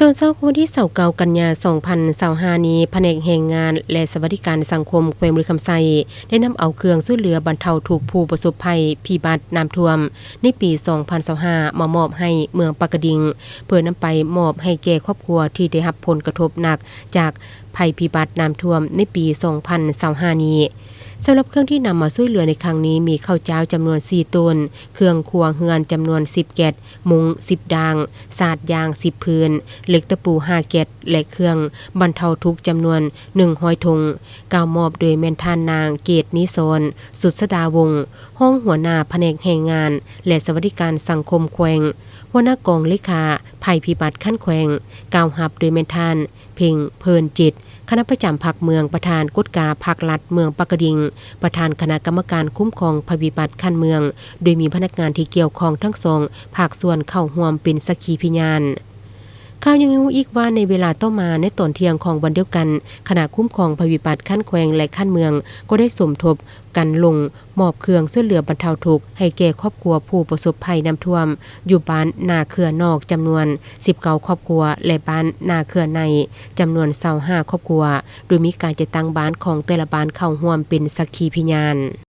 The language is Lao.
ຕອນເຊົ້າຂອງວັນທີຊາວເກົ້າ ກັນຍາ ສອງພັນຊາວຫ້ານີ້, ພະແນກແຮງງານ ແລະ ສະຫວັດດີການສັງຄົມແຂວງບໍລິຄຳໄຊ ໄດ້ນຳເອົາເຄື່ອງຊ່ວຍເຫຼືອບັນເທົາທຸກຜູ້ປະສົບໄພພິບັດນ້ຳຖ້ວມໃນປີສອງພັນຊາວຫ້າ ມາມອບໃຫ້ເມືອງປາກກະດິງ ເພື່ອນຳໄປມອບໃຫ້ແກ່ຄອບຄົວທີ່ໄດ້ຮັບຜົນກະທົບໜັກຈາກໄພພິບັດນ້ຳຖ້ວມໃນປີສອງພັນຊາວຫ້ານີ້. ສຳລັບເຄື່ອງທີ່ນຳມາຊ່ວຍເຫຼືອໃນຄັ້ງນີ້ ມີເຂົ້າຈ້າວຈຳນວນສີ່ໂຕນ, ເຄື່ອງຄົວເຮືອນຈຳນວນສິບແກັດ, ມຸ້ງສິບດ້າງ, ສາດຢາງສິບຜືນ, ເຫຼັກຕະປູຫ້າແກັດ ແລະ ເຄື່ອງບັນເທົາທຸກຈຳນວນໜຶ່ງຮ້ອຍຖົງ, ກ່າວມອບໂດຍແມ່ນທ່ານນາງ ເກດນິສອນ ສຸດສະດາວົງ ຮອງຫົວໜ້າພະແນກແຮງງານ ແລະ ສະຫວັດດີການສັງຄົມແຂວງ, ຫົວໜ້າກອງເລຂາໄພພິບັດຂັ້ນແຂວງ, ກ່າວຮັບໂດຍແມ່ນທ່ານ ເພັງ ເພີນຈິດ ຄະນະປະຈຳພັກເມືອງ, ປະທານກົດກາພັກລັດເມືອງປາກກະດິງ, ປະທານຄະນະກຳມະການຄຸ້ມຄອງໄພພິບັດຂັ້ນເມືອງ, ໂດຍມີພະນັກງານທີ່ກ່ຽວຂ້ອງທັງສອງພາກສ່ວນເຂົ້າຮ່ວມເປັນສັກຂີພິຍານ. ຂ່າວຍັງໃຫ້ຮູ້ອີກວ່າ ໃນເວລາຕໍ່ມາ, ໃນຕອນທ່ຽງຂອງວັນດຽວກັນ, ຄະນະຄຸ້ມຄອງໄພພິບັດຂັ້ນແຂວງ ແລະ ຂັ້ນເມືອງ ກໍໄດ້ສົມທົບກັນລົງມອບເຄື່ອງຊ່ວຍເຫຼືອບັນເທົາທຸກໃຫ້ແກ່ຄອບຄົວຜູ້ປະສົບໄພນ້ຳຖ້ວມ ຢູ່ບ້ານນາເຄືອນອກ ຈຳນວນສິບເກົ້າຄອບຄົວ ແລະ ບ້ານນາເຄືອໃນ ຈຳນວນຊາວຫ້າຄອບຄົວ, ໂດຍມີການຈັດຕັ້ງບ້ານຂອງແຕ່ລະບ້ານເຂົ້າຮ່ວມເປັນສັກຂີພິຍານ.